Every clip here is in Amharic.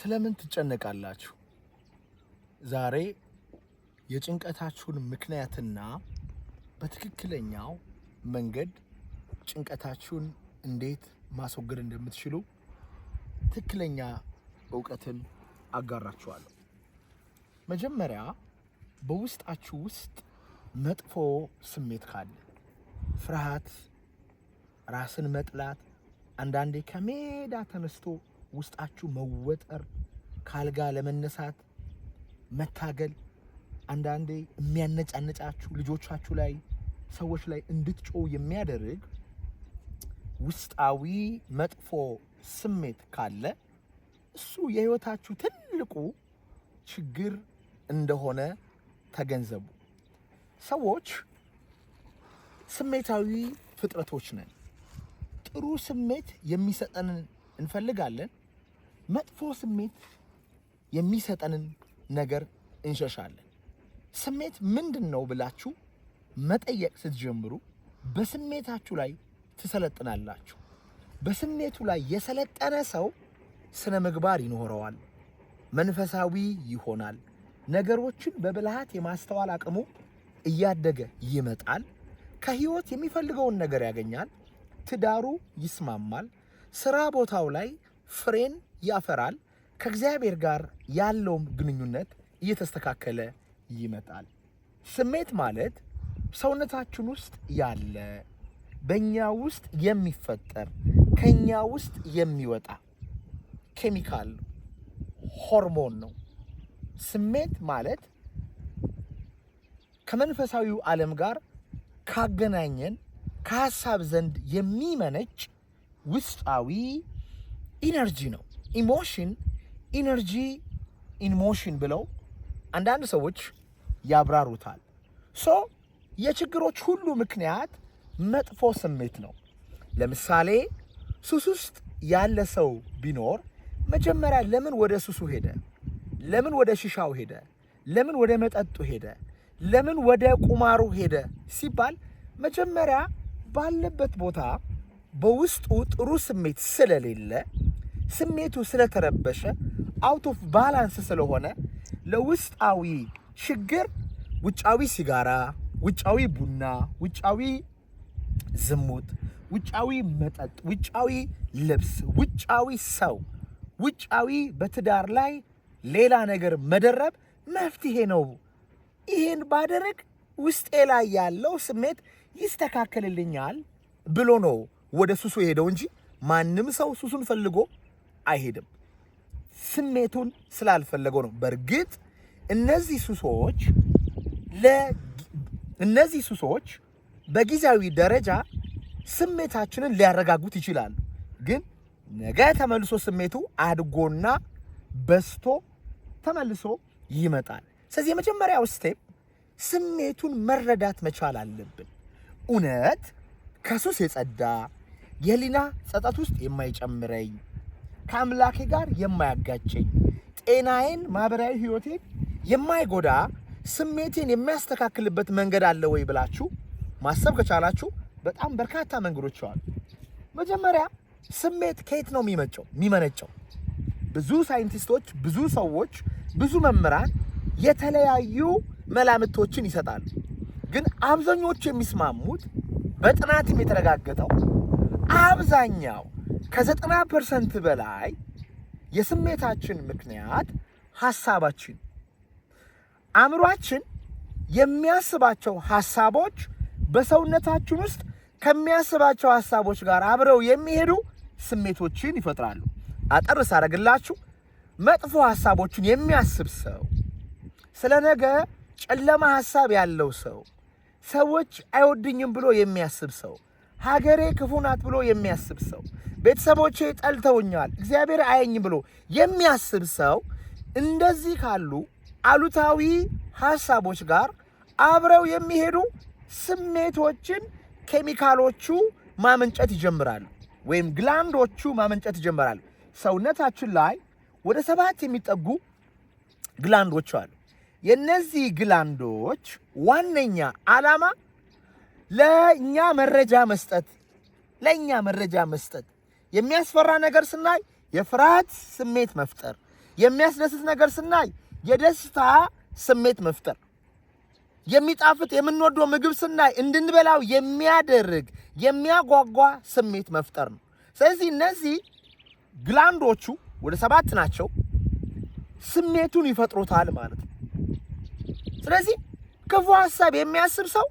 ስለምን ትጨነቃላችሁ? ዛሬ የጭንቀታችሁን ምክንያትና በትክክለኛው መንገድ ጭንቀታችሁን እንዴት ማስወገድ እንደምትችሉ ትክክለኛ እውቀትን አጋራችኋለሁ። መጀመሪያ በውስጣችሁ ውስጥ መጥፎ ስሜት ካለ፣ ፍርሃት፣ ራስን መጥላት፣ አንዳንዴ ከሜዳ ተነስቶ ውስጣችሁ መወጠር፣ ካልጋ ለመነሳት መታገል፣ አንዳንዴ የሚያነጫነጫችሁ፣ ልጆቻችሁ ላይ፣ ሰዎች ላይ እንድትጮው የሚያደርግ ውስጣዊ መጥፎ ስሜት ካለ እሱ የህይወታችሁ ትልቁ ችግር እንደሆነ ተገንዘቡ። ሰዎች ስሜታዊ ፍጥረቶች ነን። ጥሩ ስሜት የሚሰጠንን እንፈልጋለን። መጥፎ ስሜት የሚሰጠንን ነገር እንሸሻለን። ስሜት ምንድን ነው ብላችሁ መጠየቅ ስትጀምሩ በስሜታችሁ ላይ ትሰለጥናላችሁ። በስሜቱ ላይ የሰለጠነ ሰው ስነ ምግባር ይኖረዋል፣ መንፈሳዊ ይሆናል። ነገሮችን በብልሃት የማስተዋል አቅሙ እያደገ ይመጣል። ከህይወት የሚፈልገውን ነገር ያገኛል። ትዳሩ ይስማማል። ስራ ቦታው ላይ ፍሬን ያፈራል። ከእግዚአብሔር ጋር ያለውም ግንኙነት እየተስተካከለ ይመጣል። ስሜት ማለት ሰውነታችን ውስጥ ያለ፣ በእኛ ውስጥ የሚፈጠር፣ ከኛ ውስጥ የሚወጣ ኬሚካል፣ ሆርሞን ነው። ስሜት ማለት ከመንፈሳዊው ዓለም ጋር ካገናኘን ከሀሳብ ዘንድ የሚመነጭ ውስጣዊ energy ነው። Emotion energy in motion ብለው አንዳንድ ሰዎች ያብራሩታል። So የችግሮች ሁሉ ምክንያት መጥፎ ስሜት ነው። ለምሳሌ ሱስ ውስጥ ያለ ሰው ቢኖር መጀመሪያ ለምን ወደ ሱሱ ሄደ? ለምን ወደ ሽሻው ሄደ? ለምን ወደ መጠጡ ሄደ? ለምን ወደ ቁማሩ ሄደ ሲባል መጀመሪያ ባለበት ቦታ በውስጡ ጥሩ ስሜት ስለሌለ፣ ስሜቱ ስለተረበሸ፣ out of balance ስለሆነ ለውስጣዊ ችግር ውጫዊ ሲጋራ፣ ውጫዊ ቡና፣ ውጫዊ ዝሙት፣ ውጫዊ መጠጥ፣ ውጫዊ ልብስ፣ ውጫዊ ሰው፣ ውጫዊ በትዳር ላይ ሌላ ነገር መደረብ መፍትሄ ነው። ይሄን ባደረግ ውስጤ ላይ ያለው ስሜት ይስተካከልልኛል ብሎ ነው ወደ ሱሱ የሄደው እንጂ ማንም ሰው ሱሱን ፈልጎ አይሄድም። ስሜቱን ስላልፈለገው ነው። በእርግጥ እነዚህ ሱሶች በጊዜያዊ ደረጃ ስሜታችንን ሊያረጋጉት ይችላሉ። ግን ነገ ተመልሶ ስሜቱ አድጎና በስቶ ተመልሶ ይመጣል። ስለዚህ የመጀመሪያው step ስሜቱን መረዳት መቻል አለብን። እውነት ከሱስ የጸዳ፣ የህሊና ጸጸት ውስጥ የማይጨምረኝ፣ ከአምላኬ ጋር የማያጋጨኝ፣ ጤናዬን፣ ማህበራዊ ህይወቴን የማይጎዳ፣ ስሜቴን የሚያስተካክልበት መንገድ አለ ወይ ብላችሁ ማሰብ ከቻላችሁ በጣም በርካታ መንገዶች አሉ። መጀመሪያ ስሜት ከየት ነው የሚመነጨው? ብዙ ሳይንቲስቶች፣ ብዙ ሰዎች፣ ብዙ መምህራን የተለያዩ መላምቶችን ይሰጣሉ። ግን አብዛኞቹ የሚስማሙት፣ በጥናትም የተረጋገጠው፣ አብዛኛው ከ90% በላይ የስሜታችን ምክንያት ሀሳባችን፣ አእምሯችን የሚያስባቸው ሀሳቦች በሰውነታችን ውስጥ ከሚያስባቸው ሀሳቦች ጋር አብረው የሚሄዱ ስሜቶችን ይፈጥራሉ። አጠር ሳረግላችሁ መጥፎ ሀሳቦችን የሚያስብ ሰው፣ ስለ ነገ ጨለማ ሀሳብ ያለው ሰው፣ ሰዎች አይወድኝም ብሎ የሚያስብ ሰው፣ ሀገሬ ክፉ ናት ብሎ የሚያስብ ሰው፣ ቤተሰቦቼ ጠልተውኛል፣ እግዚአብሔር አያየኝም ብሎ የሚያስብ ሰው፣ እንደዚህ ካሉ አሉታዊ ሀሳቦች ጋር አብረው የሚሄዱ ስሜቶችን ኬሚካሎቹ ማመንጨት ይጀምራሉ፣ ወይም gland ኦቹ ማመንጨት ይጀምራሉ። ሰውነታችን ላይ ወደ 7 የሚጠጉ gland ኦች አሉ። የነዚህ gland ኦች ዋነኛ ዓላማ ለእኛ መረጃ መስጠት፣ የሚያስፈራ ነገር ስናይ የፍርሃት ስሜት መፍጠር፣ የሚያስደስት ነገር ስናይ የደስታ ስሜት መፍጠር፣ የሚጣፍጥ የምንወደው ምግብ ስናይ እንድንበላው የሚያደርግ የሚያጓጓ ስሜት መፍጠር ነው። ስለዚህ እነዚህ gland ኦቹ ወደ 7 ናቸው፣ ስሜቱን ይፈጥሩታል ማለት ነው። ስለዚህ ክፉ ሐሳብ የሚያስብ ሰው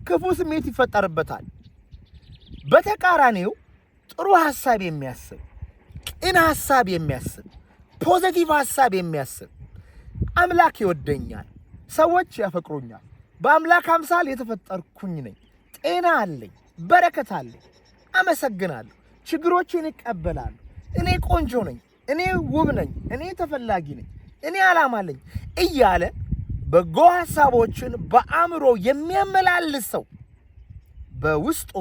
ክፉ ስሜት ይፈጠርበታል። በተቃራኒው ጥሩ ሐሳብ የሚያስብ፣ ቅን ሐሳብ የሚያስብ፣ positive ሐሳብ የሚያስብ፣ አምላክ ይወደኛል፣ ሰዎች ያፈቅሩኛል፣ በአምላክ አምሳል የተፈጠርኩኝ ነኝ፣ ጤና አለኝ፣ በረከት አለኝ፣ አመሰግናለሁ፣ ችግሮችን እቀበላለሁ፣ እኔ ቆንጆ ነኝ፣ እኔ ውብ ነኝ፣ እኔ ተፈላጊ ነኝ፣ እኔ ዓላማ አለኝ እያለ በጎ ሐሳቦችን በአእምሮ የሚያመላልስ ሰው በውስጡ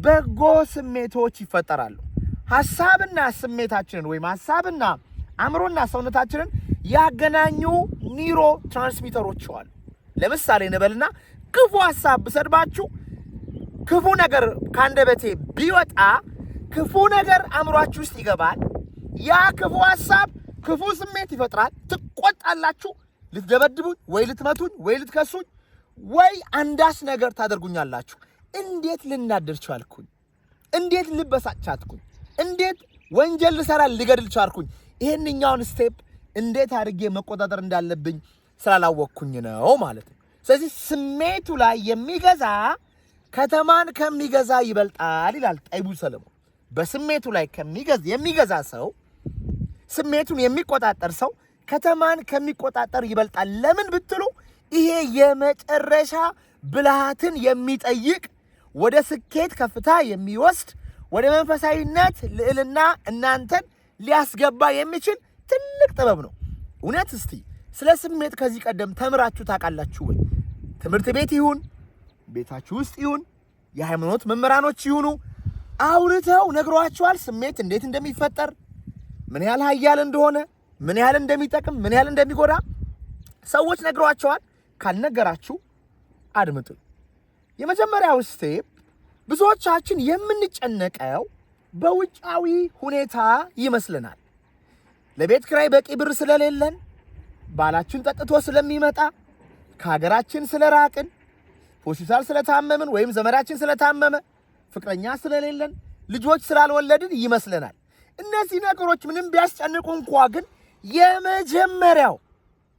በጎ ስሜቶች ይፈጠራሉ። ሐሳብና ስሜታችንን ወይም ሐሳብና አእምሮና ሰውነታችንን ያገናኙ neurotransmitter ኦች አሉ። ለምሳሌ እንበልና ክፉ ሐሳብ ብሰድባችሁ ክፉ ነገር ከአንደበቴ ቢወጣ ክፉ ነገር አእምሯችሁ ውስጥ ይገባል። ያ ክፉ ሐሳብ ክፉ ስሜት ይፈጥራል። ትቆጣላችሁ። ልትደበድቡኝ ወይ ልትመቱኝ ወይ ልትከሱኝ ወይ አንዳች ነገር ታደርጉኛላችሁ። እንዴት ልናደድ ቻልኩኝ? እንዴት ልበሳጭ ቻልኩኝ? እንዴት ወንጀል ልሰራ ልገድል ቻልኩኝ? ይሄንኛውን step እንዴት አድርጌ መቆጣጠር እንዳለብኝ ስላላወቅኩኝ ነው ማለት ነው። ስለዚህ ስሜቱ ላይ የሚገዛ ከተማን ከሚገዛ ይበልጣል ይላል ጠቢቡ ሰለሞን። በስሜቱ ላይ የሚገዛ ሰው፣ ስሜቱን የሚቆጣጠር ሰው ከተማን ከሚቆጣጠር ይበልጣል። ለምን ብትሉ ይሄ የመጨረሻ ብልሃትን የሚጠይቅ፣ ወደ ስኬት ከፍታ የሚወስድ፣ ወደ መንፈሳዊነት ልዕልና እናንተን ሊያስገባ የሚችል ትልቅ ጥበብ ነው። እውነት እስቲ ስለ ስሜት ከዚህ ቀደም ተምራችሁ ታውቃላችሁ ወይ? ትምህርት ቤት ይሁን ቤታችሁ ውስጥ ይሁን የሃይማኖት መምህራኖች ይሁኑ አውርተው ነግሯችኋል? ስሜት እንዴት እንደሚፈጠር፣ ምን ያህል ኃያል እንደሆነ፣ ምን ያህል እንደሚጠቅም፣ ምን ያህል እንደሚጎዳ ሰዎች ነግሯችኋል? ካልነገራችሁ አድምጡ። የመጀመሪያው step ብዙዎቻችን የምንጨነቀው በውጫዊ ሁኔታ ይመስለናል። ለቤት ኪራይ በቂ ብር ስለሌለን፣ ባላችን ጠጥቶ ስለሚመጣ፣ ከሀገራችን ስለራቅን፣ ሆስፒታል ስለታመምን ወይም ዘመዳችን ስለታመመ፣ ፍቅረኛ ስለሌለን፣ ልጆች ስላልወለድን ይመስለናል። እነዚህ ነገሮች ምንም ቢያስጨንቁ እንኳ ግን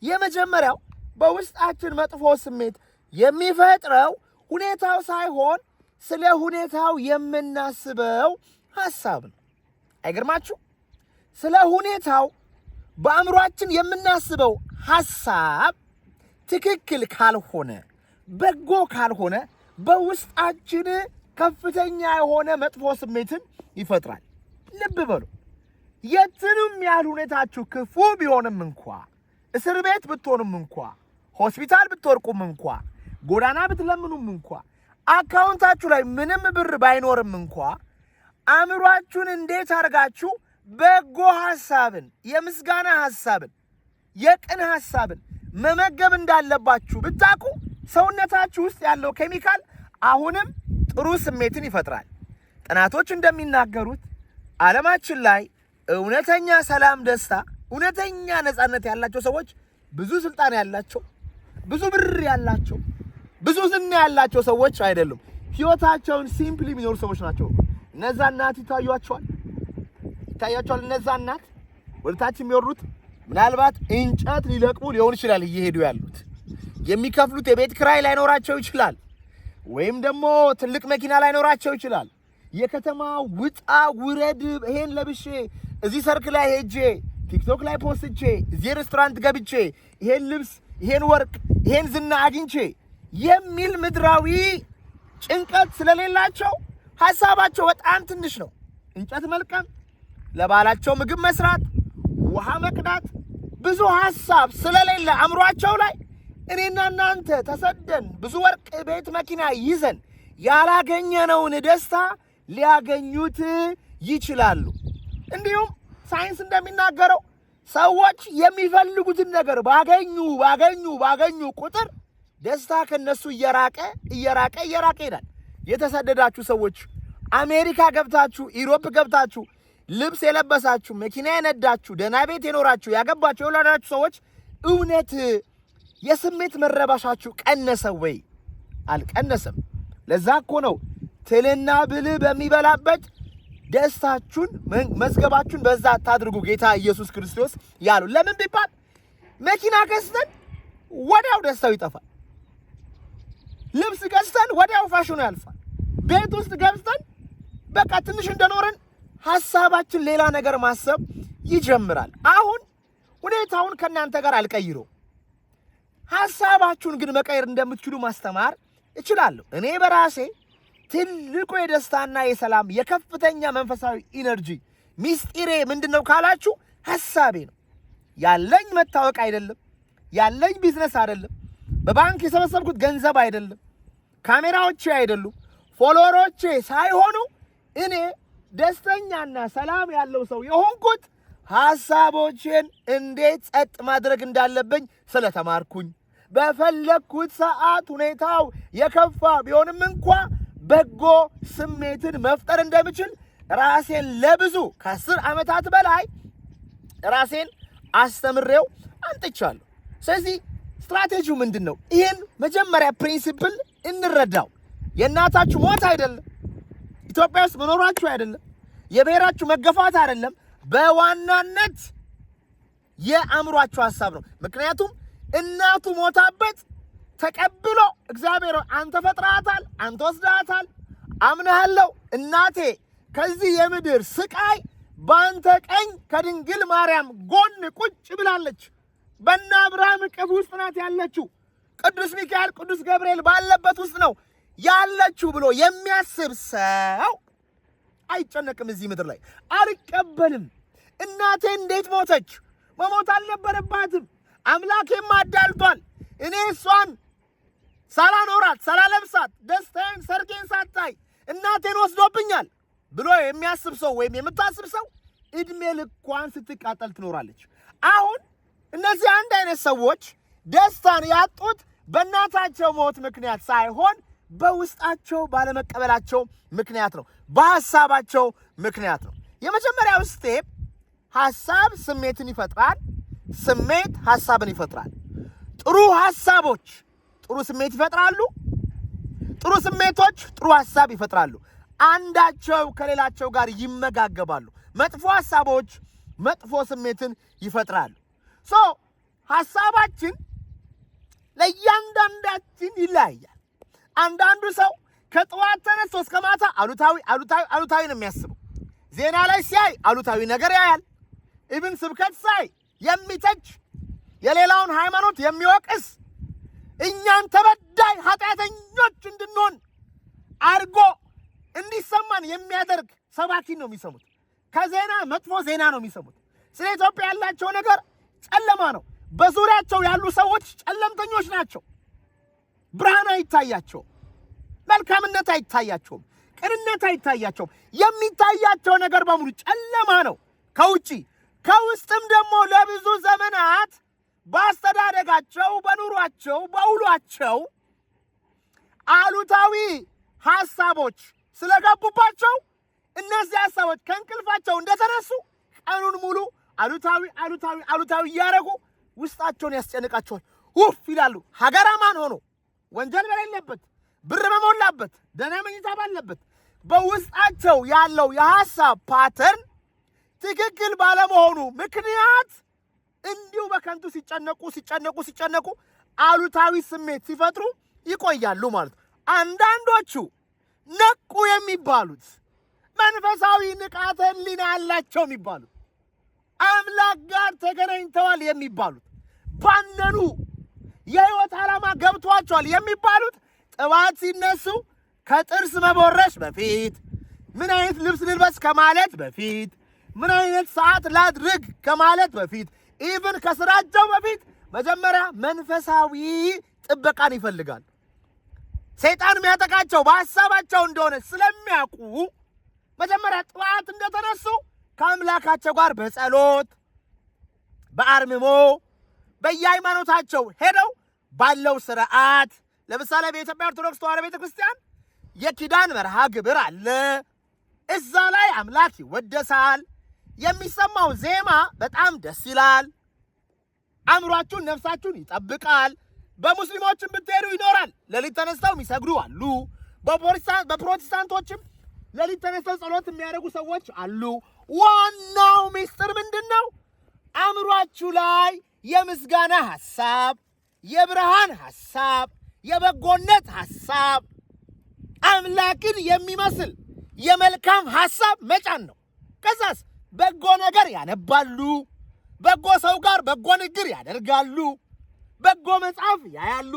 የመጀመሪያው በውስጣችን መጥፎ ስሜት የሚፈጥረው ሁኔታው ሳይሆን ስለ ሁኔታው የምናስበው ሐሳብ ነው። አይገርማችሁ? ስለ ሁኔታው በአእምሯችን የምናስበው ሐሳብ ትክክል ካልሆነ፣ በጎ ካልሆነ በውስጣችን ከፍተኛ የሆነ መጥፎ ስሜትን ይፈጥራል። ልብ በሉ። የትንም ያህል ሁኔታችሁ ክፉ ቢሆንም እንኳ፣ እስር ቤት ብትሆኑም እንኳ፣ ሆስፒታል ብትወርቁም እንኳ፣ ጎዳና ብትለምኑም እንኳ፣ አካውንታችሁ ላይ ምንም ብር ባይኖርም እንኳ፣ አእምሯችሁን እንዴት አድርጋችሁ በጎ ሐሳብን፣ የምስጋና ሐሳብን፣ የቅን ሐሳብን መመገብ እንዳለባችሁ ብታውቁ ሰውነታችሁ ውስጥ ያለው ኬሚካል አሁንም ጥሩ ስሜትን ይፈጥራል። ጥናቶች እንደሚናገሩት ዓለማችን ላይ እውነተኛ ሰላም፣ ደስታ፣ እውነተኛ ነፃነት ያላቸው ሰዎች ብዙ ስልጣን ያላቸው፣ ብዙ ብር ያላቸው፣ ብዙ ዝና ያላቸው ሰዎች አይደሉም። ህይወታቸውን simply የሚኖሩ ሰዎች ናቸው። እነዛ እናት ይታያቸዋል ይታያቸዋል። እነዛ እናት ወደ ታች የሚወርዱት ምናልባት እንጨት ሊለቅሙ ሊሆን ይችላል እየሄዱ ያሉት። የሚከፍሉት የቤት ክራይ ላይኖራቸው ይችላል፣ ወይም ደግሞ ትልቅ መኪና ላይኖራቸው ይችላል። የከተማ ውጣ ውረድ፣ ይሄን ለብሼ እዚህ ሰርክ ላይ ሄጄ ቲክቶክ ላይ post ቼ እዚህ ሬስቶራንት ገብቼ ይሄን ልብስ፣ ይሄን ወርቅ፣ ይሄን ዝና አግኝቼ የሚል ምድራዊ ጭንቀት ስለሌላቸው ሀሳባቸው በጣም ትንሽ ነው። እንጨት መልቀም፣ ለባላቸው ምግብ መስራት፣ ውሃ መቅዳት፣ ብዙ ሀሳብ ስለሌለ አእምሯቸው ላይ እኔና እናንተ ተሰደን ብዙ ወርቅ፣ ቤት፣ መኪና ይዘን ያላገኘነውን ደስታ ሊያገኙት ይችላሉ። እንዲሁም ሳይንስ እንደሚናገረው ሰዎች የሚፈልጉትን ነገር ባገኙ ባገኙ ባገኙ ቁጥር ደስታ ከነሱ እየራቀ እየራቀ እየራቀ ይሄዳል። የተሰደዳችሁ ሰዎች አሜሪካ ገብታችሁ Europe ገብታችሁ ልብስ የለበሳችሁ፣ መኪና የነዳችሁ፣ ደህና ቤት የኖራችሁ፣ ያገባችሁ፣ የወለዳችሁ ሰዎች እውነት የስሜት መረባሻችሁ ቀነሰ ወይ? አልቀነሰም። ለዛ እኮ ነው ትልና ብልህ በሚበላበት ደስታችሁን መዝገባችሁን በዛ አታድርጉ ጌታ ኢየሱስ ክርስቶስ ያሉ። ለምን ቢባል መኪና ገዝተን ወዲያው ደስታው ይጠፋል። ልብስ ገዝተን ወዲያው ፋሽኑ ያልፋል። ቤት ውስጥ ገብተን በቃ ትንሽ እንደኖርን ሐሳባችን ሌላ ነገር ማሰብ ይጀምራል። አሁን ሁኔታውን ከእናንተ ጋር አልቀይረው፣ ሐሳባችሁን ግን መቀየር እንደምትችሉ ማስተማር እችላለሁ። እኔ በራሴ ትልቁ የደስታና የሰላም የከፍተኛ መንፈሳዊ energy ሚስጢሬ ምንድን ነው ካላችሁ ሐሳቤ ነው። ያለኝ መታወቅ አይደለም፣ ያለኝ ቢዝነስ አይደለም፣ በባንክ የሰበሰብኩት ገንዘብ አይደለም፣ ካሜራዎቼ አይደሉም፣ follower ኦቼ ሳይሆኑ እኔ ደስተኛና ሰላም ያለው ሰው የሆንኩት ሐሳቦቼን እንዴት ጸጥ ማድረግ እንዳለብኝ ስለተማርኩኝ፣ በፈለግኩት ሰዓት ሁኔታው የከፋ ቢሆንም እንኳ በጎ ስሜትን መፍጠር እንደምችል ራሴን ለብዙ ከ10 ዓመታት በላይ ራሴን አስተምሬው አምጥቻለሁ። ስለዚህ ስትራቴጂው ምንድን ነው? ይህን መጀመሪያ principle እንረዳው። የእናታችሁ ሞት አይደለም፣ ኢትዮጵያ ውስጥ መኖራችሁ አይደለም፣ የብሔራችሁ መገፋት አይደለም። በዋናነት የአእምሯችሁ ሀሳብ ነው። ምክንያቱም እናቱ ሞታበት ተቀብሎ እግዚአብሔር አንተ ፈጥረሃታል፣ አንተ ወስደሃታል፣ አምናሃለሁ እናቴ ከዚህ የምድር ስቃይ በአንተ ቀኝ ከድንግል ማርያም ጎን ቁጭ ብላለች። በእነ አብርሃም እቅፍ ውስጥ ናት ያለችው። ቅዱስ ሚካኤል፣ ቅዱስ ገብርኤል ባለበት ውስጥ ነው ያለችው ብሎ የሚያስብ ሰው አይጨነቅም። እዚህ ምድር ላይ አልቀበልም። እናቴ እንዴት ሞተች? መሞት አልነበረባትም። አምላኬም አዳልቷል። እኔ እሷን ሳላኖራት ሳላለብሳት ደስታዬን ሰርጌን ሳታይ እናቴን ወስዶብኛል ብሎ የሚያስብ ሰው ወይም የምታስብ ሰው እድሜ ልኳን ስትቃጠል ትኖራለች። አሁን እነዚህ አንድ አይነት ሰዎች ደስታን ያጡት በእናታቸው ሞት ምክንያት ሳይሆን በውስጣቸው ባለመቀበላቸው ምክንያት ነው። በሀሳባቸው ምክንያት ነው። የመጀመሪያው step ሀሳብ ስሜትን ይፈጥራል። ስሜት ሀሳብን ይፈጥራል። ጥሩ ሀሳቦች ጥሩ ስሜት ይፈጥራሉ። ጥሩ ስሜቶች ጥሩ ሀሳብ ይፈጥራሉ። አንዳቸው ከሌላቸው ጋር ይመጋገባሉ። መጥፎ ሀሳቦች መጥፎ ስሜትን ይፈጥራሉ። So ሀሳባችን ለእያንዳንዳችን ይለያያል። አንዳንዱ ሰው ከጠዋት ተነስቶ እስከ ማታ አሉታዊ፣ አሉታዊ፣ አሉታዊ ነው የሚያስበው። ዜና ላይ ሲያይ አሉታዊ ነገር ያያል። Even ስብከት ሳይ የሚተች፣ የሌላውን ሃይማኖት የሚወቅስ፣ እኛን ተበዳይ ኃጢአተኞች እንድንሆን አድርጎ እንዲሰማን የሚያደርግ ሰባኪን ነው የሚሰሙት። ከዜና መጥፎ ዜና ነው የሚሰሙት። ስለ ኢትዮጵያ ያላቸው ነገር ጨለማ ነው። በዙሪያቸው ያሉ ሰዎች ጨለምተኞች ናቸው። ብርሃን አይታያቸውም። መልካምነት አይታያቸውም። ቅንነት አይታያቸውም። የሚታያቸው ነገር በሙሉ ጨለማ ነው ከውጪ። ከውስጥም ደግሞ ለብዙ ዘመናት በአስተዳደጋቸው፣ በኑሯቸው፣ በውሏቸው አሉታዊ ሐሳቦች ስለገቡባቸው እነዚህ ሐሳቦች ከእንቅልፋቸው እንደተነሱ ቀኑን ሙሉ አሉታዊ፣ አሉታዊ፣ አሉታዊ እያደረጉ ውስጣቸውን ያስጨንቃቸዋል። ውፍ ይላሉ። ሀገር አማን ሆኖ፣ ወንጀል በሌለበት፣ ብር በሞላበት፣ ደህና መኝታ ባለበት በውስጣቸው ያለው የሐሳብ pattern ትክክል ባለመሆኑ ምክንያት እንዲሁ በከንቱ ሲጨነቁ፣ ሲጨነቁ፣ ሲጨነቁ፣ አሉታዊ ስሜት ሲፈጥሩ ይቆያሉ ማለት ነው። አንዳንዶቹ ነቁ የሚባሉት፣ መንፈሳዊ ንቃተ ሕሊና አላቸው የሚባሉት፣ አምላክ ጋር ተገናኝተዋል የሚባሉት፣ ባነኑ፣ የህይወት ዓላማ ገብቷቸዋል የሚባሉት ጠዋት ሲነሱ ከጥርስ መቦረሽ በፊት፣ ምን አይነት ልብስ ልልበስ ከማለት በፊት፣ ምን አይነት ሰዓት ላድርግ ከማለት በፊት፣ even ከስራቸው በፊት መጀመሪያ መንፈሳዊ ጥበቃን ይፈልጋል። ሰይጣን የሚያጠቃቸው በሀሳባቸው እንደሆነ ስለሚያውቁ መጀመሪያ ጠዋት እንደተነሱ ከአምላካቸው ጋር በጸሎት፣ በአርምሞ፣ በየሃይማኖታቸው ሄደው ባለው ስርዓት፣ ለምሳሌ በኢትዮጵያ ኦርቶዶክስ ተዋሕዶ ቤተ ክርስቲያን የኪዳን መርሃ ግብር አለ። እዛ ላይ አምላክ ይወደሳል። የሚሰማው ዜማ በጣም ደስ ይላል። አእምሯችሁን ነፍሳችሁን ይጠብቃል። በሙስሊሞችም ብትሄዱ ይኖራል። ሌሊት ተነስተው የሚሰግዱ አሉ። በፕሮቴስታንቶችም ሌሊት ተነስተው ጸሎት የሚያደርጉ ሰዎች አሉ። ዋናው ምስጢር ምንድን ነው? አእምሯችሁ ላይ የምስጋና ሐሳብ፣ የብርሃን ሐሳብ፣ የበጎነት ሐሳብ፣ አምላክን የሚመስል የመልካም ሐሳብ መጫን ነው። ከዛስ በጎ ነገር ያነባሉ። በጎ ሰው ጋር በጎ ንግግር ያደርጋሉ። በጎ መጽሐፍ ያያሉ።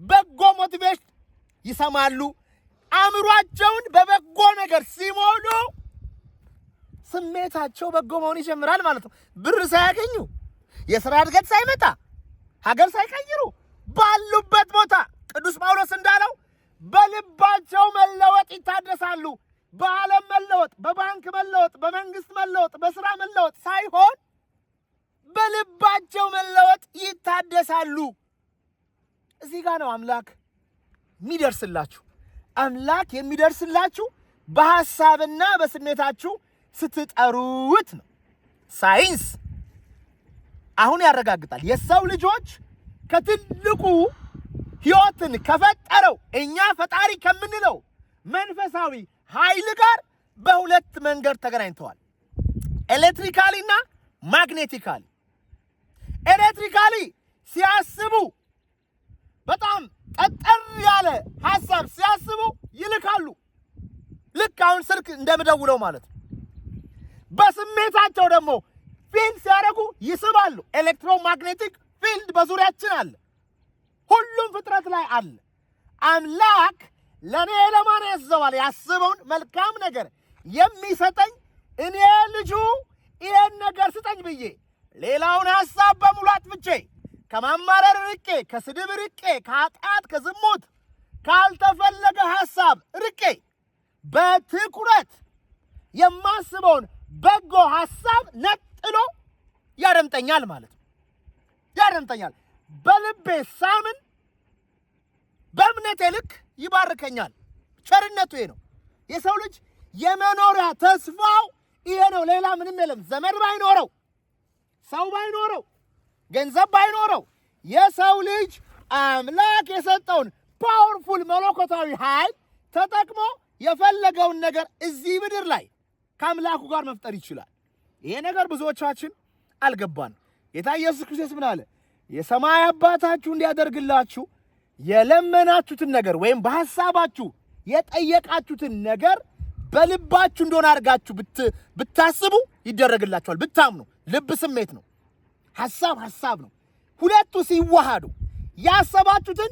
በጎ motivation ይሰማሉ። አእምሯቸውን በበጎ ነገር ሲሞሉ ስሜታቸው በጎ መሆን ይጀምራል ማለት ነው። ብር ሳያገኙ፣ የሥራ እድገት ሳይመጣ፣ ሀገር ሳይቀይሩ ባሉበት ቦታ ቅዱስ ጳውሎስ እንዳለው በልባቸው መለወጥ ይታደሳሉ። በዓለም መለወጥ፣ በባንክ መለወጥ፣ በመንግስት መለወጥ፣ በስራ መለወጥ ሳይሆን በልባቸው መለወጥ ይታደሳሉ። እዚህ ጋር ነው አምላክ የሚደርስላችሁ። አምላክ የሚደርስላችሁ በሐሳብና በስሜታችሁ ስትጠሩት ነው። ሳይንስ አሁን ያረጋግጣል። የሰው ልጆች ከትልቁ ሕይወትን ከፈጠረው እኛ ፈጣሪ ከምንለው መንፈሳዊ ኃይል ጋር በሁለት መንገድ ተገናኝተዋል። Electrically እና magnetically። Electrically ሲያስቡ፣ በጣም ጠጠር ያለ ሐሳብ ሲያስቡ ይልካሉ። ልክ አሁን ስልክ እንደምደውለው ማለት ነው። በስሜታቸው ደግሞ feel ሲያደርጉ ይስባሉ። Electromagnetic field በዙሪያችን አለ፣ ሁሉም ፍጥረት ላይ አለ። አምላክ ለእኔ ለማን ያዘዋል? ያስበውን መልካም ነገር የሚሰጠኝ እኔ ልጁ ይሄን ነገር ስጠኝ ብዬ ሌላውን ሐሳብ በሙሉ አጥፍቼ፣ ከማማረር ርቄ፣ ከስድብ ርቄ፣ ከኃጢአት፣ ከዝሙት፣ ካልተፈለገ ሐሳብ ርቄ በትኩረት የማስበውን በጎ ሐሳብ ነጥሎ ያደምጠኛል ማለት ነው። ያደምጠኛል። በልቤ ሳምን በእምነቴ ልክ ይባርከኛል። ቸርነቱ ይሄ ነው። የሰው ልጅ የመኖሪያ ተስፋው ይሄ ነው። ሌላ ምንም የለም። ዘመድ ባይኖረው፣ ሰው ባይኖረው፣ ገንዘብ ባይኖረው የሰው ልጅ አምላክ የሰጠውን powerful መለኮታዊ ኃይል ተጠቅሞ የፈለገውን ነገር እዚህ ምድር ላይ ከአምላኩ ጋር መፍጠር ይችላል። ይሄ ነገር ብዙዎቻችን አልገባን። ጌታ ኢየሱስ ክርስቶስ ምን አለ? የሰማይ አባታችሁ እንዲያደርግላችሁ የለመናችሁትን ነገር ወይም በሐሳባችሁ የጠየቃችሁትን ነገር በልባችሁ እንደሆነ አድርጋችሁ ብታስቡ ይደረግላችኋል። ብታምኑ፣ ልብ ስሜት ነው፣ ሐሳብ ሐሳብ ነው። ሁለቱ ሲዋሃዱ ያሰባችሁትን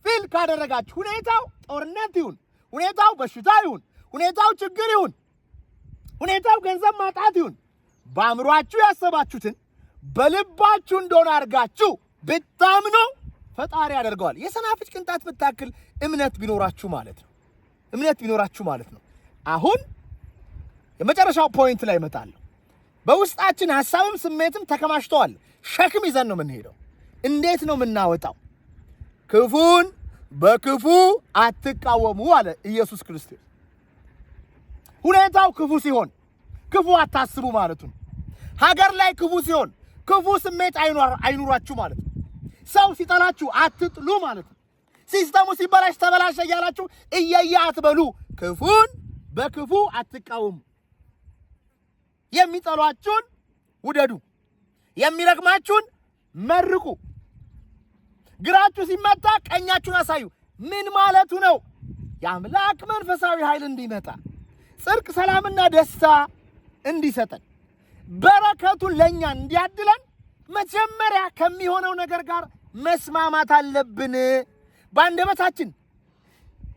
feel ካደረጋችሁ፣ ሁኔታው ጦርነት ይሁን፣ ሁኔታው በሽታ ይሁን፣ ሁኔታው ችግር ይሁን፣ ሁኔታው ገንዘብ ማጣት ይሁን፣ በአእምሯችሁ ያሰባችሁትን በልባችሁ እንደሆነ አድርጋችሁ ብታምኑ ፈጣሪ ያደርገዋል። የሰናፍጭ ቅንጣት ብታክል እምነት ቢኖራችሁ ማለት ነው። እምነት ቢኖራችሁ ማለት ነው። አሁን የመጨረሻው point ላይ እመጣለሁ። በውስጣችን ሐሳብም ስሜትም ተከማችተዋል። ሸክም ይዘን ነው የምንሄደው። እንዴት ነው የምናወጣው? ክፉን በክፉ አትቃወሙ አለ ኢየሱስ ክርስቶስ። ሁኔታው ክፉ ሲሆን ክፉ አታስቡ ማለቱ ነው። ሀገር ላይ ክፉ ሲሆን ክፉ ስሜት አይኑራችሁ ማለት ነው። ሰው ሲጠላችሁ አትጥሉ ማለት ነው። System ኡ ሲበላሽ ተበላሸ እያላችሁ እየየ አትበሉ። ክፉን በክፉ አትቃወሙ። የሚጠሏችሁን ውደዱ፣ የሚረግማችሁን መርቁ። ግራችሁ ሲመታ ቀኛችሁን አሳዩ። ምን ማለቱ ነው? የአምላክ መንፈሳዊ ኃይል እንዲመጣ፣ ጽድቅ፣ ሰላምና ደስታ እንዲሰጠን፣ በረከቱን ለእኛ እንዲያድለን መጀመሪያ ከሚሆነው ነገር ጋር መስማማት አለብን። በአንደበታችን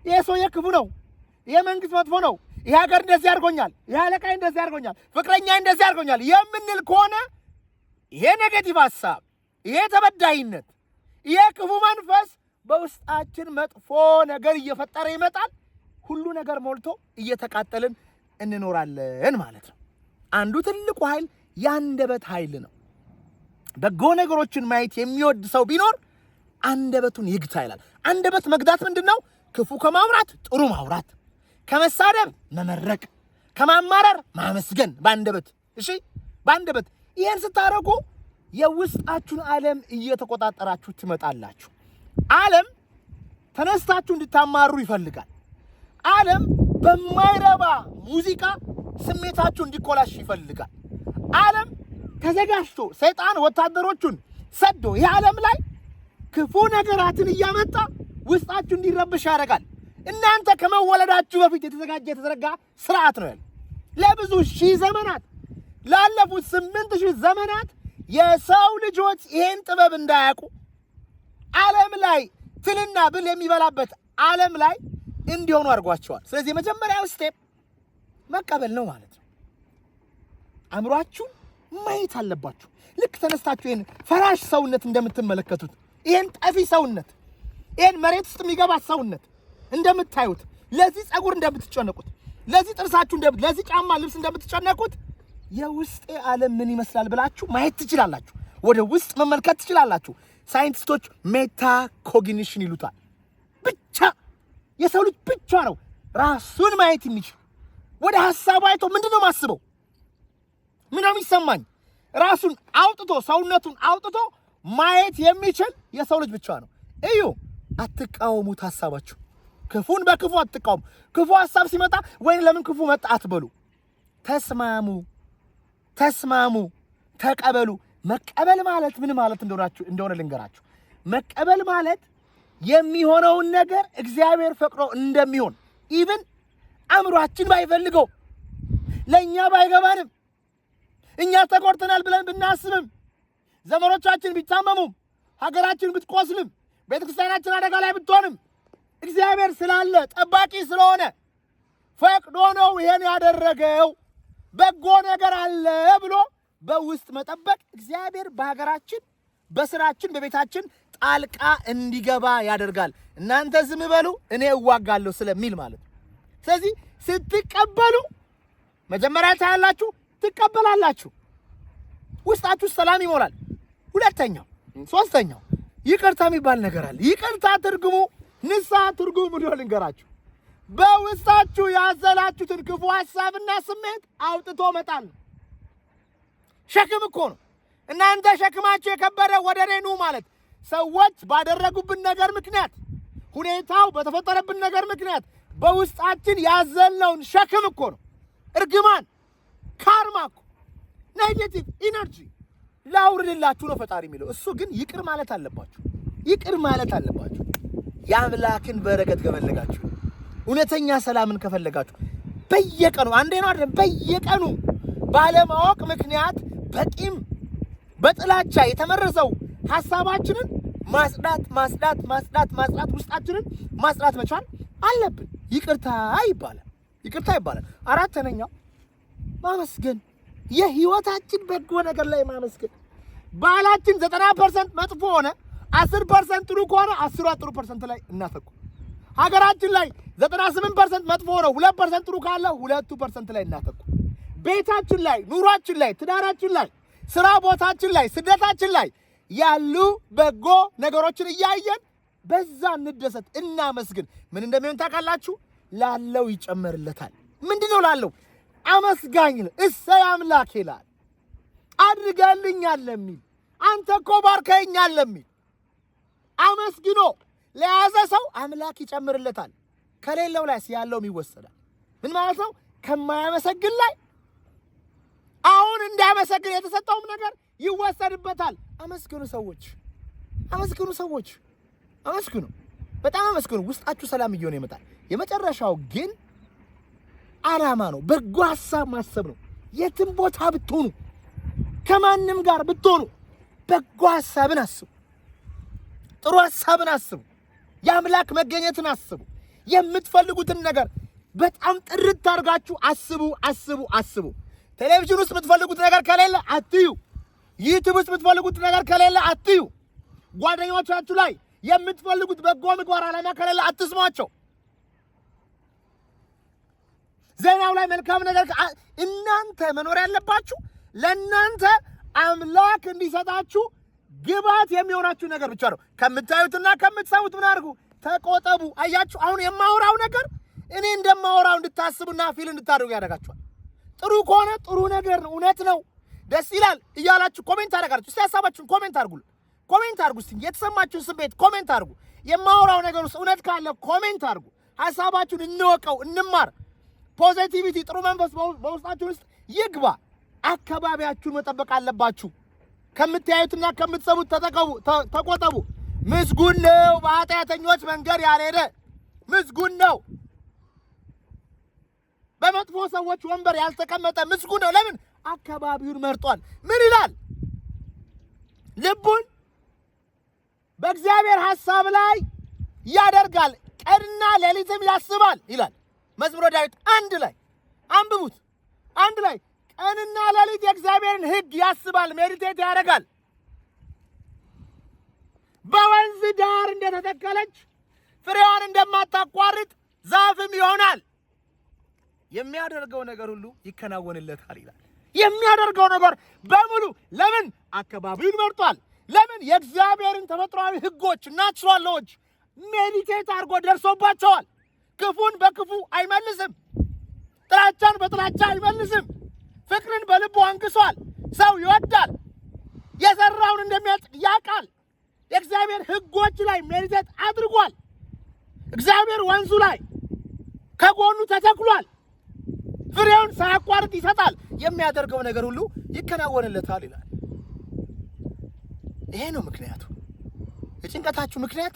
ይሄ ሰውዬ ክፉ ነው፣ ይሄ መንግስት መጥፎ ነው፣ ይሄ ሀገር እንደዚህ አድርጎኛል፣ ይሄ አለቃዬ እንደዚህ አድርጎኛል፣ ፍቅረኛ እንደዚህ አድርጎኛል የምንል ከሆነ ይሄ negative ሀሳብ፣ ይሄ ተበዳይነት፣ ይሄ ክፉ መንፈስ በውስጣችን መጥፎ ነገር እየፈጠረ ይመጣል። ሁሉ ነገር ሞልቶ እየተቃጠልን እንኖራለን ማለት ነው። አንዱ ትልቁ ኃይል የአንደበት ኃይል ነው። በጎ ነገሮችን ማየት የሚወድ ሰው ቢኖር አንደበቱን ይግታ ይላል። አንደበት መግታት ምንድን ነው? ክፉ ከማውራት ጥሩ ማውራት፣ ከመሳደብ መመረቅ፣ ከማማረር ማመስገን በአንደበት። እሺ፣ በአንደበት ይህን ስታደርጉ የውስጣችሁን ዓለም እየተቆጣጠራችሁ ትመጣላችሁ። ዓለም ተነስታችሁ እንድታማሩ ይፈልጋል። ዓለም በማይረባ ሙዚቃ ስሜታችሁ እንዲኮላሽ ይፈልጋል። ዓለም ተዘጋጅቶ ሰይጣን ወታደሮቹን ሰዶ ይህ ዓለም ላይ ክፉ ነገራትን እያመጣ ውስጣችሁ እንዲረብሽ ያደርጋል። እናንተ ከመወለዳችሁ በፊት የተዘጋጀ የተዘረጋ ስርዓት ነው ያለው። ለብዙ ሺህ ዘመናት፣ ላለፉት 8000 ዘመናት የሰው ልጆች ይሄን ጥበብ እንዳያውቁ ዓለም ላይ ትልና ብል የሚበላበት ዓለም ላይ እንዲሆኑ አድርጓቸዋል። ስለዚህ የመጀመሪያው step መቀበል ነው ማለት ነው። አእምሯችሁን ማየት አለባችሁ። ልክ ተነስታችሁ ይህን ፈራሽ ሰውነት እንደምትመለከቱት፣ ይህን ጠፊ ሰውነት፣ ይህን መሬት ውስጥ የሚገባ ሰውነት እንደምታዩት፣ ለዚህ ጸጉር እንደምትጨነቁት፣ ለዚህ ጥርሳችሁ፣ ለዚህ ጫማ ልብስ እንደምትጨነቁት የውስጤ ዓለም ምን ይመስላል ብላችሁ ማየት ትችላላችሁ። ወደ ውስጥ መመልከት ትችላላችሁ። ሳይንቲስቶች metacognition ይሉታል። ብቻ የሰው ልጅ ብቻ ነው ራሱን ማየት የሚችል። ወደ ሀሳቡ አይቶ ምንድን ነው ማስበው፣ ምን ነው የሚሰማኝ፣ ራሱን አውጥቶ ሰውነቱን አውጥቶ ማየት የሚችል የሰው ልጅ ብቻ ነው። እዩ፣ አትቃወሙት። ሀሳባችሁ ክፉን በክፉ አትቃወሙ። ክፉ ሀሳብ ሲመጣ ወይም ለምን ክፉ መጣ አትበሉ። ተስማሙ፣ ተስማሙ፣ ተቀበሉ። መቀበል ማለት ምን ማለት እንደሆነ ልንገራችሁ። መቀበል ማለት የሚሆነውን ነገር እግዚአብሔር ፈቅዶ እንደሚሆን even አእምሯችን ባይፈልገው፣ ለእኛ ባይገባንም፣ እኛ ተጎድተናል ብለን ብናስብም፣ ዘመዶቻችን ቢታመሙም፣ ሀገራችን ብትቆስልም፣ ቤተክርስቲያናችን አደጋ ላይ ብትሆንም፣ እግዚአብሔር ስላለ፣ ጠባቂ ስለሆነ፣ ፈቅዶ ነው ይሄን ያደረገው፣ በጎ ነገር አለ ብሎ በውስጥ መጠበቅ እግዚአብሔር በሀገራችን፣ በስራችን፣ በቤታችን ጣልቃ እንዲገባ ያደርጋል። እናንተ ዝም በሉ እኔ እዋጋለሁ ስለሚል ማለት ነው። ስለዚህ ስትቀበሉ መጀመሪያ ታያላችሁ፣ ትቀበላላችሁ፣ ውስጣችሁ ሰላም ይሞላል። ሁለተኛው፣ ሶስተኛው ይቅርታ የሚባል ነገር አለ። ይቅርታ ትርጉሙ፣ ንስሐ ትርጉሙ ምንድን ነው ልንገራችሁ። በውስጣችሁ ያዘላችሁትን ክፉ ሀሳብና ስሜት አውጥቶ መጣል ነው። ሸክም እኮ ነው። እናንተ ሸክማችሁ የከበደ ወደ እኔ ኑ ማለት ሰዎች ባደረጉብን ነገር ምክንያት፣ ሁኔታው በተፈጠረብን ነገር ምክንያት በውስጣችን ያዘልነውን ሸክም እኮ ነው። እርግማን፣ karma እኮ፣ negative energy ላውርድላችሁ ነው ፈጣሪ የሚለው። እሱ ግን ይቅር ማለት አለባችሁ። ይቅር ማለት አለባችሁ። የአምላክን በረከት ከፈለጋችሁ፣ እውነተኛ ሰላምን ከፈለጋችሁ በየቀኑ፣ አንዴ ነው አይደለም፣ በየቀኑ ባለማወቅ ምክንያት በቂም በጥላቻ የተመረዘው ሀሳባችንን ማጽዳት፣ ማጽዳት፣ ማጽዳት፣ ማጽዳት፣ ውስጣችንን ማጽዳት መቻል አለብን። ይቅርታ ይባላል። ይቅርታ ይባላል። አራተኛው ማመስገን፣ የህይወታችን በጎ ነገር ላይ ማመስገን። ባላችን 90% መጥፎ ሆነ 10% ጥሩ ከሆነ 10ሯ ጥሩ percent ላይ እናተኩር። ሀገራችን ላይ 98% መጥፎ ሆነ 2% ጥሩ ካለ 2ቱ percent ላይ እናተኩር። ቤታችን ላይ፣ ኑሯችን ላይ፣ ትዳራችን ላይ፣ ስራ ቦታችን ላይ፣ ስደታችን ላይ ያሉ በጎ ነገሮችን እያየን በዛ እንደሰት፣ እናመስግን። ምን እንደሚሆን ታውቃላችሁ? ላለው ይጨመርለታል። ምንድን ነው ላለው? አመስጋኝ ነው። እሰይ አምላክ ይላል። አድርገልኛል ለሚል፣ አንተ እኮ ባርከኸኛል ለሚል፣ አመስግኖ ለያዘ ሰው አምላክ ይጨምርለታል። ከሌለው ላይ ያለውም ይወሰዳል። ምን ማለት ነው? ከማያመሰግን ላይ አሁን እንዲያመሰግን የተሰጠውም ነገር ይወሰድበታል። አመስግኑ ሰዎች፣ አመስግኑ ሰዎች፣ አመስግኑ፣ በጣም አመስግኑ። ውስጣችሁ ሰላም እየሆነ ይመጣል። የመጨረሻው ግን ዓላማ ነው። በጎ ሀሳብ ማሰብ ነው። የትም ቦታ ብትሆኑ፣ ከማንም ጋር ብትሆኑ በጎ ሀሳብን አስቡ። ጥሩ ሀሳብን አስቡ። የአምላክ መገኘትን አስቡ። የምትፈልጉትን ነገር በጣም ጥርት አድርጋችሁ አስቡ፣ አስቡ፣ አስቡ። ቴሌቪዥን ውስጥ የምትፈልጉት ነገር ከሌለ አትዩ። ዩቲዩብ ውስጥ የምትፈልጉት ነገር ከሌለ አትዩ። ጓደኞቻችሁ ላይ የምትፈልጉት በጎ ምግባር ዓላማ ከሌለ አትስሟቸው። ዜናው ላይ መልካም ነገር፣ እናንተ መኖር ያለባችሁ ለእናንተ አምላክ እንዲሰጣችሁ ግባት የሚሆናችሁ ነገር ብቻ ነው። ከምታዩትና ከምትሰሙት ምን አድርጉ? ተቆጠቡ። አያችሁ፣ አሁን የማወራው ነገር እኔ እንደማወራው እንድታስቡና feel እንድታደርጉ ያደርጋችኋል። ጥሩ ከሆነ ጥሩ ነገር ነው፣ እውነት ነው። ደስ ይላል እያላችሁ comment አደርጋላችሁ። እስቲ ሀሳባችሁን comment አድርጉ። Comment አድርጉ። እስቲ የተሰማችሁን ስሜት comment አድርጉ። የማወራው ነገር ውስጥ እውነት ካለ comment አድርጉ። ሀሳባችሁን እንወቀው፣ እንማር። Positivity፣ ጥሩ መንፈስ በውስጣችሁ ውስጥ ይግባ። አካባቢያችሁን መጠበቅ አለባችሁ። ከምታዩትና ከምትሰሙት ተቆጠቡ። ምስጉን ነው በኃጢአተኞች መንገድ ያልሄደ፣ ምስጉን ነው በመጥፎ ሰዎች ወንበር ያልተቀመጠ ምስጉን ነው። ለምን? አካባቢውን መርጧል። ምን ይላል? ልቡን በእግዚአብሔር ሐሳብ ላይ ያደርጋል፣ ቀንና ሌሊትም ያስባል ይላል። መዝሙረ ዳዊት 1 ላይ አንብቡት። 1 ላይ ቀንና ሌሊት የእግዚአብሔርን ሕግ ያስባል፣ meditate ያደርጋል። በወንዝ ዳር እንደተተከለች ፍሬዋን እንደማታቋርጥ ዛፍም ይሆናል። የሚያደርገው ነገር ሁሉ ይከናወንለታል ይላል። የሚያደርገው ነገር በሙሉ ለምን? አካባቢውን መርጧል። ለምን? የእግዚአብሔርን ተፈጥሯዊ ሕጎች፣ natural law ዎች meditate አድርጎ ደርሶባቸዋል። ክፉን በክፉ አይመልስም። ጥላቻን በጥላቻ አይመልስም። ፍቅርን በልቡ አንግሷል። ሰው ይወዳል። የዘራውን እንደሚያጭድ ያውቃል። የእግዚአብሔር ሕጎች ላይ meditate አድርጓል። እግዚአብሔር ወንዙ ላይ ከጎኑ ተተክሏል። ፍሬውን ሳያቋርጥ ይሰጣል። የሚያደርገው ነገር ሁሉ ይከናወንለታል ይላል። ይሄ ነው ምክንያቱ። የጭንቀታችሁ ምክንያት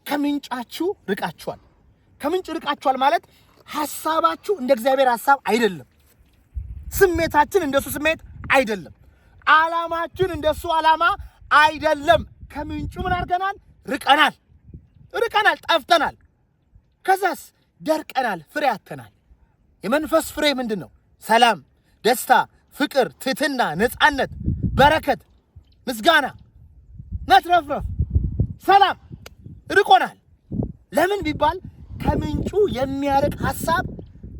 ከምንጫችሁ ርቃችኋል። ከምንጭ ርቃችኋል ማለት ሐሳባችሁ እንደ እግዚአብሔር ሐሳብ አይደለም። ስሜታችን እንደሱ ስሜት አይደለም። ዓላማችን እንደሱ ዓላማ አይደለም። ከምንጩ ምን አድርገናል? ርቀናል፣ ርቀናል፣ ጠፍተናል። ከዛስ ደርቀናል፣ ፍሬ አጥተናል። የመንፈስ ፍሬ ምንድን ነው? ሰላም፣ ደስታ፣ ፍቅር፣ ትህትና፣ ነፃነት፣ በረከት፣ ምስጋና፣ መትረፍረፍ፣ ሰላም ርቆናል። ለምን ቢባል ከምንጩ የሚያርቅ ሐሳብ፣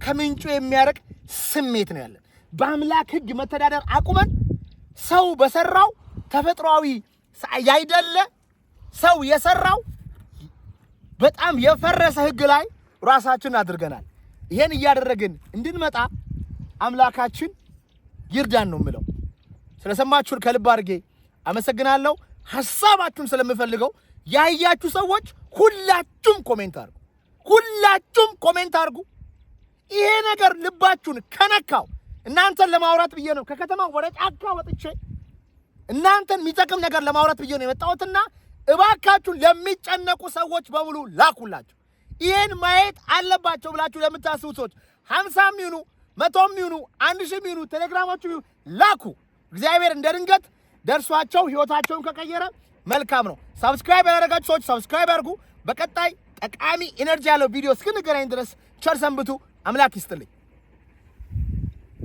ከምንጩ የሚያርቅ ስሜት ነው ያለን። በአምላክ ሕግ መተዳደር አቁመን ሰው በሰራው ተፈጥሯዊ ያይደለ፣ ሰው የሰራው በጣም የፈረሰ ሕግ ላይ ራሳችንን አድርገናል። ይሄን እያደረግን እንድንመጣ አምላካችን ይርዳን ነው የምለው። ስለሰማችሁን ከልብ አድርጌ አመሰግናለሁ። ሐሳባችሁን ስለምፈልገው ያያችሁ ሰዎች ሁላችሁም comment አድርጉ። ሁላችሁም comment አድርጉ። ይሄ ነገር ልባችሁን ከነካው፣ እናንተን ለማውራት ብዬ ነው ከከተማ ወደ ጫካ ወጥቼ እናንተን የሚጠቅም ነገር ለማውራት ብዬ ነው የመጣሁትና እባካችሁን ለሚጨነቁ ሰዎች በሙሉ ላኩላቸው። ይህን ማየት አለባቸው ብላችሁ ለምታስቡ ሰዎች 50ም ይሁኑ፣ 100ም ይሁኑ፣ 1000ም ይሁኑ፣ ቴሌግራማችሁ ይሁኑ ላኩ። እግዚአብሔር እንደ ድንገት ደርሷቸው ህይወታቸውን ከቀየረ መልካም ነው። Subscribe ያላደረጋችሁ ሰዎች subscribe አድርጉ። በቀጣይ ጠቃሚ energy ያለው ቪዲዮ እስክንገናኝ ድረስ ቸር ሰንብቱ። አምላክ ይስጥልኝ።